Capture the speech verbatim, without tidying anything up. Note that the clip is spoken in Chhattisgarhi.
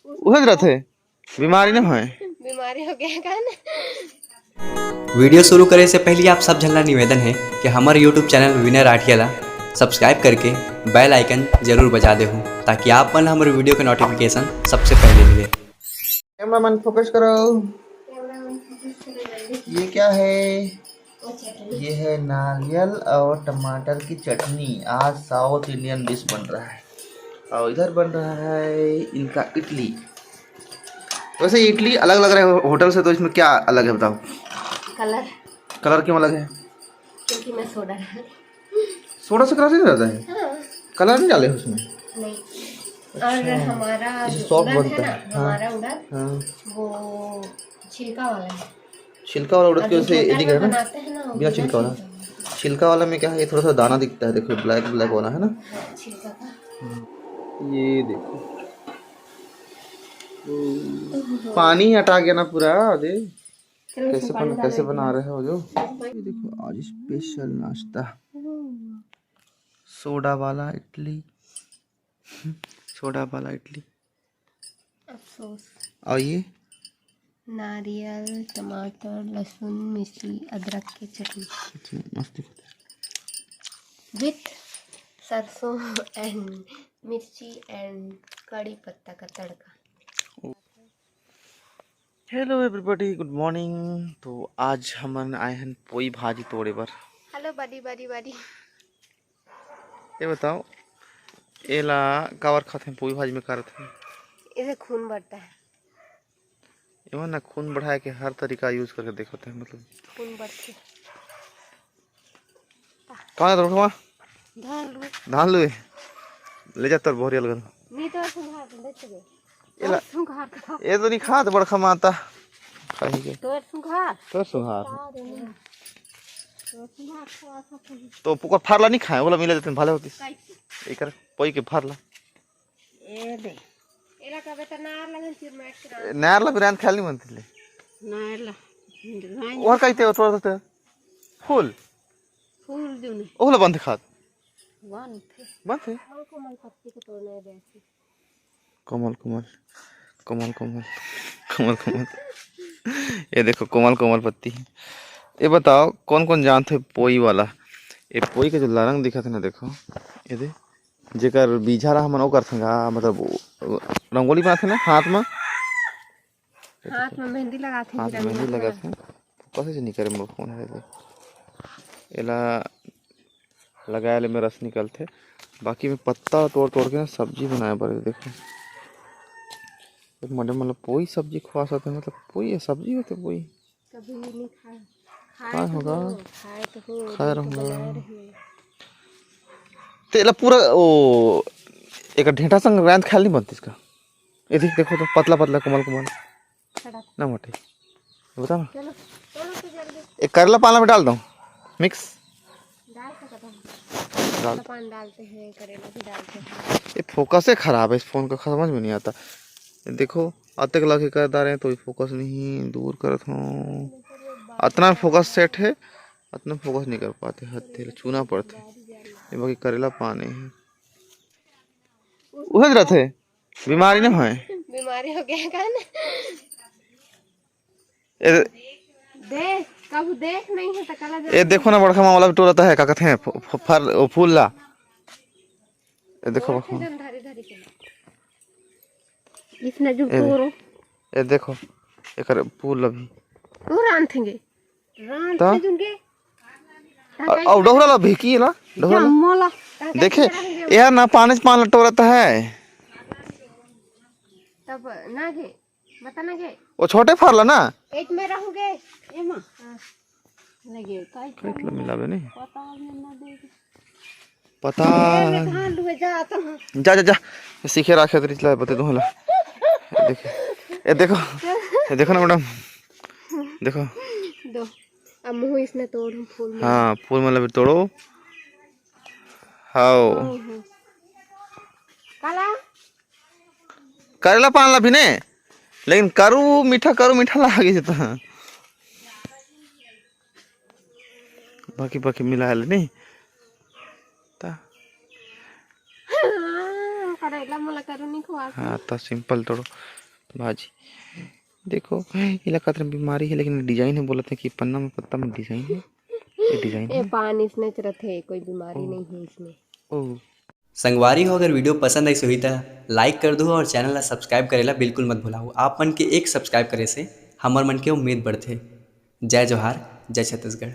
उहे रथे, बीमारी न होय। बीमारी हो गया का ना? वीडियो शुरू करे से पहले आप सब झन ला निवेदन है कि हमारे YouTube चैनल विनय राठिया ला सब्सक्राइब करके बेल आइकन जरूर बजा देहू, ताकि आप मन ला हमारे वीडियो के नोटिफिकेशन सबसे पहले मिले। कैमरा मैन फोकस करो। ये क्या है? ये है नारियल और टमाटर की चटनी। आज साउथ इंडियन डिश बन रहा है और इधर बन रहा है इनका इडली। वैसे इडली अलग लग रहा है होटल से, तो इसमें क्या अलग है बताओ? कलर। कलर क्यों अलग है? क्योंकि मैं सोडा डाल सोडा से कलर नहीं रहता है? हाँ, कलर नहीं डाले उसमें? नहीं। और हमारा इसे जो सॉफ्ट उड़द बनता है ना, है। हाँ। हमारा उड़द हाँ। वो छिलका वाला है। छिलका वाला उड़द और के जो वैसे छोटा दिख है रहा है ना, ना? बनाते हैं ना, वो बिना छिलका वाला। छिलका वाला में क्या है, ये थोड़ा सा दाना दिखता है, देखो ब्लैक ब्लैक वाला है ना। छिलका का। ये देखो, पानी हटा गया ना पूरा। अरे चलो कैसे इसमें बन, पानी कैसे डाल बना देते रहे हो जो? ये देखो आज स्पेशल नाश्ता, सोडा वाला इडली, सोडा वाला इडली। हैं। अफसोस। और ये नारियल, टमाटर, लहसुन, मिर्ची, अदरक की चटनी अच्छा, मस्त दिखता है। विथ सरसों एंड मिर्ची एंड कड़ी पत्ता का तड़का। हेलो एवरीबॉडी, गुड मॉर्निंग। तो आज हमन आए हैं पोई भाजी तोड़े बर। हेलो बड़ी बड़ी बड़ी। ये बताओ, एला काबर खाते हैं पोई भाजी में, का रथे? इसे खून बढ़ता है। एमन ना खून बढ़ाए के हर तरीका यूज करके देखते हैं, मतलब खून बढ़ते। कहाँ जात रखवा? धान लुए। धान लुए, ले जा तोर बोहरिया लगा। नहीं तो ऐसे धान देख गए। एला सुंघार का। ये तो नहीं खात बड़खा माता, खाही के तोर सुंघार। तोर सुंघार। तोर सुंघार खवा सकते हैं। तो ओकर फारला नहीं खाए, बोला मिले देते भले होती। कैसे? एकर पोई के फारला। ए दे। एला कबे त नार लगन चिरमैट के रांध। नार ला बिरान खाली मनती ले। नार ला। और कहिते हो तोड़ देते फूल, फूल जो नहीं। ओहला बंद खात। वन थे। बंद है। कमल कमल पत्ती को तोड़ने जैसे। कमल कमल, कमल कमल, कमल कमल। ये देखो कमल कमल पत्ती है। ये बताओ कौन कौन जानते हैं पोई वाला? ये पोई के जो लारंग दिखत है ना, देखो, ये दे, जेकर बीजा रहा हमन ओ करथन गा, मतलब वो, वो रंगोली बनाथे ना हाथ में, हाथ में मेहंदी लगाते हैं। हाथ में मेहंदी लगाथे, फोकस ही नहीं करे मोर फोन है। एला लगाए ले में रस निकलथे, बाकी में पत्ता तोड़ तोड़ के ना सब्जी बनाए बर। देखो एक मडम मतलब पोई सब्जी खवा सकते हैं, मतलब पोई ये सब्जी होते पोई। कभी नहीं खाए। खाए होगा। खाए तो हो। खाए रहूंगा। तेला पूरा ओ एक ढेंटा संग रांध खाए नहीं बनती इसका। ये देख, देखो तो पतला पतला कोमल कोमल। खड़ा। ना मोटे, बता ना। चलो चलो तो जल्दी। एक करेला पाला में डाल दो मिक्स। डाल सकते हैं। डाल। पान डालते हैं, करेला भी डालते हैं। ये फोकस ही खराब है इस फोन का, समझ में नहीं आता। ये देखो अतक लाके कर डारे हैं तो भी फोकस नहीं दूर करत हूँ। अतना फोकस सेट है, अतना फोकस नहीं कर पाते, हद तेल चूना पड़ते। ये बाकी करेला पाने हैं, उहे रहते, बीमारी ना होए। बीमारी हो गया का ना? ए, देख, कब देख नहीं है तो कला जा। ए देखो ना बड़खा मामला भी टोरत है, का कहते हैं, फु- फु- फर ओ, फूल ला। ए देखो बड़खा, जन धरी धरी के। इसने जो ए दे। तोरो। ए देखो, एकर फूल अभी। तू रांधेंगे। रांध ता? के जुनगे। अ- और डोहरा ला भी की ला, डोहरा ला। मोला। देखे, यार ना पानी पान टोरत है। तब ना गे, बता ना गे। वो छोटे फरला ना। एक में रहूंगे। एमा। लगे, काई काट लो मिलावे नहीं। पता नहीं ना दे। पता। धान लुए जा तो। जा जा जा, सीखे राखे तो रिचला बते दूंगा। देखो, ए देखो, ए देखो ना मैडम, देखो। दो। अब मुँह इसने तोड़ हम फूल में। हाँ, फूल मतलब तोड़ो। हाओ। काला। करेला पान ला भी ने, लेकिन करू मीठा, करू मीठा लागे से तो। बाकी बाकी मिला ले नहीं। ता। हाँ, करेला मोला करू नहीं खवा। हाँ, तो सिंपल तोड़ो। भाजी। देखो, इला खातिर बीमारी है, लेकिन डिजाइन है, बोलत है कि पन्ना में पत्ता में डिजाइन है, ये डिजाइन ए है। पान इसने रथे, कोई बीमारी नहीं है इसमें। ओ, संगवारी हो, अगर वीडियो पसंद आइस होही त लाइक कर दो और चैनल ला सब्सक्राइब करेला बिल्कुल मत भुलाओ। आप मन के एक सब्सक्राइब करे से हमर मन के उम्मीद बढ़थे। जय जोहार, जय छत्तीसगढ़।